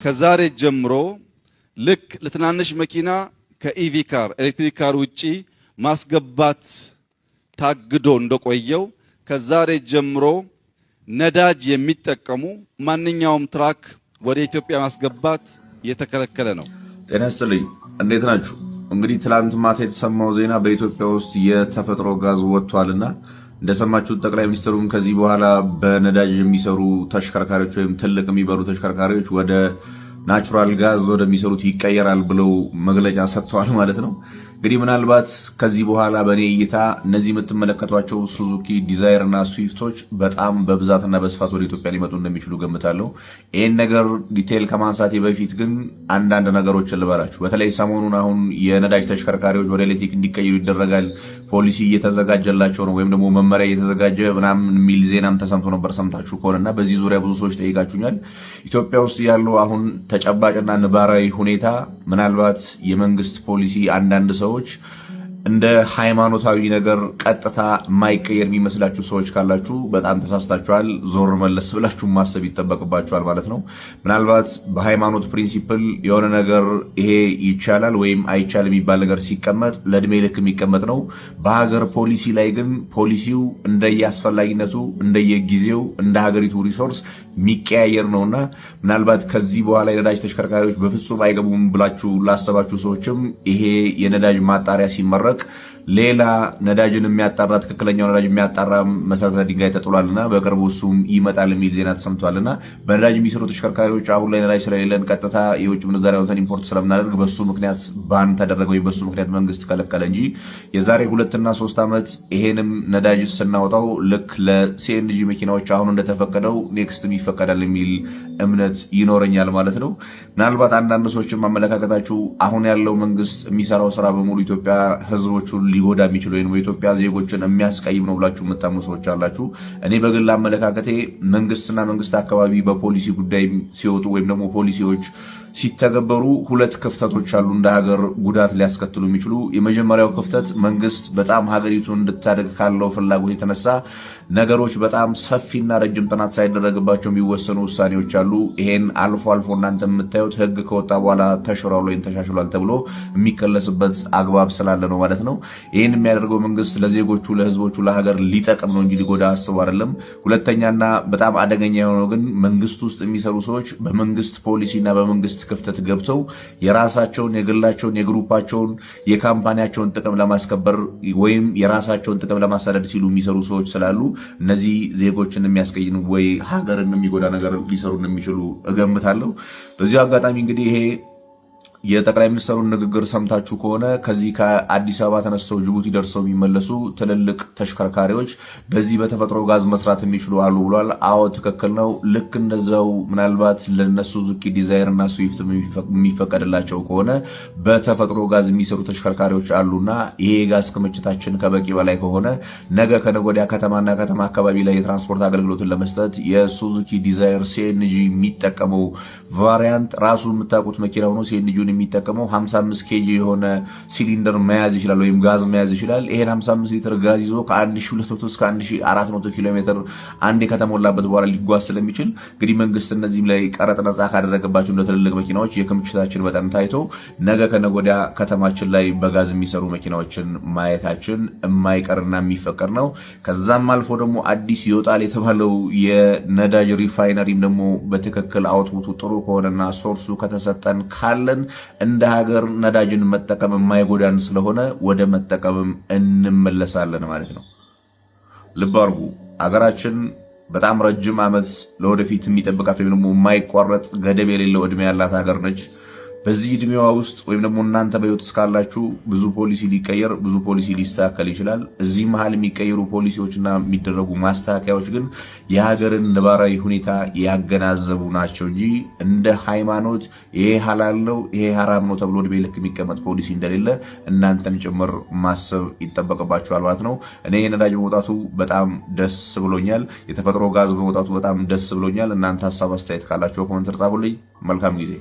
ከዛሬ ጀምሮ ልክ ለትናንሽ መኪና ከ EV car electric car ውጪ ማስገባት ታግዶ እንደቆየው ከዛሬ ጀምሮ ነዳጅ የሚጠቀሙ ማንኛውም truck ወደ ኢትዮጵያ ማስገባት የተከለከለ ነው። ጤና ይስጥልኝ። እንዴት ናችሁ? እንግዲህ ትላንት ማታ የተሰማው ዜና በኢትዮጵያ ውስጥ የተፈጥሮ ጋዝ ወጥቷልና እንደሰማችሁት ጠቅላይ ሚኒስትሩም ከዚህ በኋላ በነዳጅ የሚሰሩ ተሽከርካሪዎች ወይም ትልቅ የሚባሉ ተሽከርካሪዎች ወደ natural gas ወደሚሰሩት ይቀየራል ብለው መግለጫ ሰጥተዋል ማለት ነው። እንግዲህ ምናልባት ከዚህ በኋላ በእኔ እይታ እነዚህ የምትመለከቷቸው ሱዙኪ ዲዛይር እና ስዊፍቶች በጣም በብዛትና በስፋት ወደ ኢትዮጵያ ሊመጡ እንደሚችሉ ገምታለሁ። ይህን ነገር detail ከማንሳቴ በፊት ግን አንዳንድ ነገሮችን ልበላችሁ። በተለይ ሰሞኑን አሁን የነዳጅ ተሽከርካሪዎች ወደ ኤሌክትሪክ እንዲቀይሩ ይደረጋል፣ ፖሊሲ እየተዘጋጀላቸው ነው ወይም ደግሞ መመሪያ እየተዘጋጀ ምናምን የሚል ዜናም ተሰምቶ ነበር፣ ሰምታችሁ ከሆነና በዚህ ዙሪያ ብዙ ሰዎች ጠይቃችሁኛል። ኢትዮጵያ ውስጥ ያለው አሁን ተጨባጭና ነባራዊ ሁኔታ ምናልባት የመንግስት ፖሊሲ አንዳንድ ሰዎች እንደ ሃይማኖታዊ ነገር ቀጥታ የማይቀየር የሚመስላችሁ ሰዎች ካላችሁ በጣም ተሳስታችኋል። ዞር መለስ ብላችሁ ማሰብ ይጠበቅባችኋል ማለት ነው። ምናልባት በሃይማኖት principle የሆነ ነገር ይሄ ይቻላል ወይም አይቻልም የሚባል ነገር ሲቀመጥ ለእድሜ ልክ የሚቀመጥ ነው። በሀገር ፖሊሲ ላይ ግን ፖሊሲው እንደየአስፈላጊነቱ፣ እንደየጊዜው፣ እንደ ሀገሪቱ resource የሚቀያየር ነውና ምናልባት ከዚህ በኋላ የነዳጅ ተሽከርካሪዎች በፍጹም አይገቡም ብላችሁ ላሰባችሁ ሰዎችም ይሄ የነዳጅ ማጣሪያ ሲመረቅ ሌላ ነዳጅን የሚያጣራ፣ ትክክለኛው ነዳጅ የሚያጣራ መሰረተ ድንጋይ ተጥሏልና በቅርቡ እሱም ይመጣል የሚል ዜና ተሰምቷልና በነዳጅ የሚሰሩ ተሽከርካሪዎች አሁን ላይ ነዳጅ ስለሌለን ቀጥታ የውጭ ምንዛሪ አውጥተን import ስለምናደርግ በሱ ምክንያት ban ተደረገ ወይም በሱ ምክንያት መንግስት ከለከለ እንጂ የዛሬ 2ና 3 ዓመት ይሄንም ነዳጅ ስናወጣው ልክ ለ CNG መኪናዎች አሁን እንደተፈቀደው next ም ይፈቀዳል የሚል እምነት ይኖረኛል ማለት ነው። ምናልባት አንዳንድ ሰዎችም አመለካከታችሁ አሁን ያለው መንግስት የሚሰራው ስራ በሙሉ ኢትዮጵያ ህዝቦቹን ሊጎዳ የሚችል ወይም የኢትዮጵያ ዜጎችን የሚያስቀይም ነው ብላችሁ የምታምኑ ሰዎች አላችሁ። እኔ በግል አመለካከቴ መንግስትና መንግስት አካባቢ በፖሊሲ ጉዳይ ሲወጡ ወይም ደግሞ ፖሊሲዎች ሲተገበሩ ሁለት ክፍተቶች አሉ እንደ ሀገር ጉዳት ሊያስከትሉ የሚችሉ። የመጀመሪያው ክፍተት መንግስት በጣም ሀገሪቱን እንድታደግ ካለው ፍላጎት የተነሳ ነገሮች በጣም ሰፊና ረጅም ጥናት ሳይደረግባቸው የሚወሰኑ ውሳኔዎች አሉ። ይሄን አልፎ አልፎ እናንተ የምታዩት ህግ ከወጣ በኋላ ተሽሯል ወይም ተሻሽሏል ተብሎ የሚከለስበት አግባብ ስላለ ነው ማለት ነው። ይህን የሚያደርገው መንግስት ለዜጎቹ፣ ለህዝቦቹ፣ ለሀገር ሊጠቅም ነው እንጂ ሊጎዳ አስቦ አይደለም። ሁለተኛና በጣም አደገኛ የሆነው ግን መንግስት ውስጥ የሚሰሩ ሰዎች በመንግስት ፖሊሲና በመንግስት ክፍተት ገብተው የራሳቸውን፣ የግላቸውን፣ የ group ኣቸውን፣ የ company ያቸውን ጥቅም ለማስከበር ወይም የራሳቸውን ጥቅም ለማሳደድ ሲሉ የሚሰሩ ሰዎች ስላሉ እነዚህ ዜጎችን የሚያስቀይም ወይ ሀገርን የሚጎዳ ነገር ሊሰሩ እንደሚችሉ እገምታለሁ። በዚሁ አጋጣሚ እንግዲህ ይሄ የጠቅላይ ሚኒስትሩን ንግግር ሰምታችሁ ከሆነ ከዚህ ከአዲስ አበባ ተነስተው ጅቡቲ ደርሰው የሚመለሱ ትልልቅ ተሽከርካሪዎች በዚህ በተፈጥሮ ጋዝ መስራት የሚችሉ አሉ ብሏል። አዎ፣ ትክክል ነው። ልክ እንደዛው ምናልባት ለነ ሱዙኪ ዲዛይር እና ስዊፍት የሚፈቀድላቸው ከሆነ በተፈጥሮ ጋዝ የሚሰሩ ተሽከርካሪዎች አሉና ይሄ የጋዝ ክምችታችን ከበቂ በላይ ከሆነ ነገ ከነገ ወዲያ ከተማና ከተማ አካባቢ ላይ የትራንስፖርት አገልግሎትን ለመስጠት የሱዙኪ ዲዛይር CNG የሚጠቀመው variant ራሱ የምታውቁት መኪና ሆኖ CNG የሚጠቀመው 55 kg የሆነ ሲሊንደር መያዝ ይችላል ወይም ጋዝ መያዝ ይችላል። ይሄን 55 ሊትር ጋዝ ይዞ ከ1200 እስከ 1400 ኪሎ ሜትር አንዴ ከተሞላበት በኋላ ሊጓዝ ስለሚችል እንግዲህ መንግስት እነዚህም ላይ ቀረጥ ነጻ ካደረገባቸው እንደ ትልልቅ መኪናዎች የክምችታችን መጠን ታይቶ ነገ ከነገ ወዲያ ከተማችን ላይ በጋዝ የሚሰሩ መኪናዎችን ማየታችን የማይቀርና የሚፈቀድ ነው። ከዛም አልፎ ደግሞ አዲስ ይወጣል የተባለው የነዳጅ refinery ም ደግሞ በትክክል output ኡ ጥሩ ከሆነና source ኡ ከተሰጠን ካለን እንደ ሀገር ነዳጅን መጠቀም የማይጎዳን ስለሆነ ወደ መጠቀምም እንመለሳለን ማለት ነው። ልብ አድርጉ። አገራችን በጣም ረጅም ዓመት ለወደፊት የሚጠብቃት ወይም ደግሞ የማይቋረጥ ገደብ የሌለው እድሜ ያላት ሀገር ነች። በዚህ እድሜዋ ውስጥ ወይም ደግሞ እናንተ በህይወት እስካላችሁ ብዙ ፖሊሲ ሊቀየር፣ ብዙ ፖሊሲ ሊስተካከል ይችላል። እዚህ መሀል የሚቀየሩ ፖሊሲዎችና የሚደረጉ ማስተካከያዎች ግን የሀገርን ነባራዊ ሁኔታ ያገናዘቡ ናቸው እንጂ እንደ ሃይማኖት ይሄ ሀላል ነው፣ ይሄ ሀራም ነው ተብሎ እድሜ ልክ የሚቀመጥ ፖሊሲ እንደሌለ እናንተም ጭምር ማሰብ ይጠበቅባችኋል ማለት ነው። እኔ የነዳጅ መውጣቱ በጣም ደስ ብሎኛል። የተፈጥሮ ጋዝ በመውጣቱ በጣም ደስ ብሎኛል። እናንተ ሀሳብ አስተያየት ካላችሁ comment ጻፉልኝ። መልካም ጊዜ።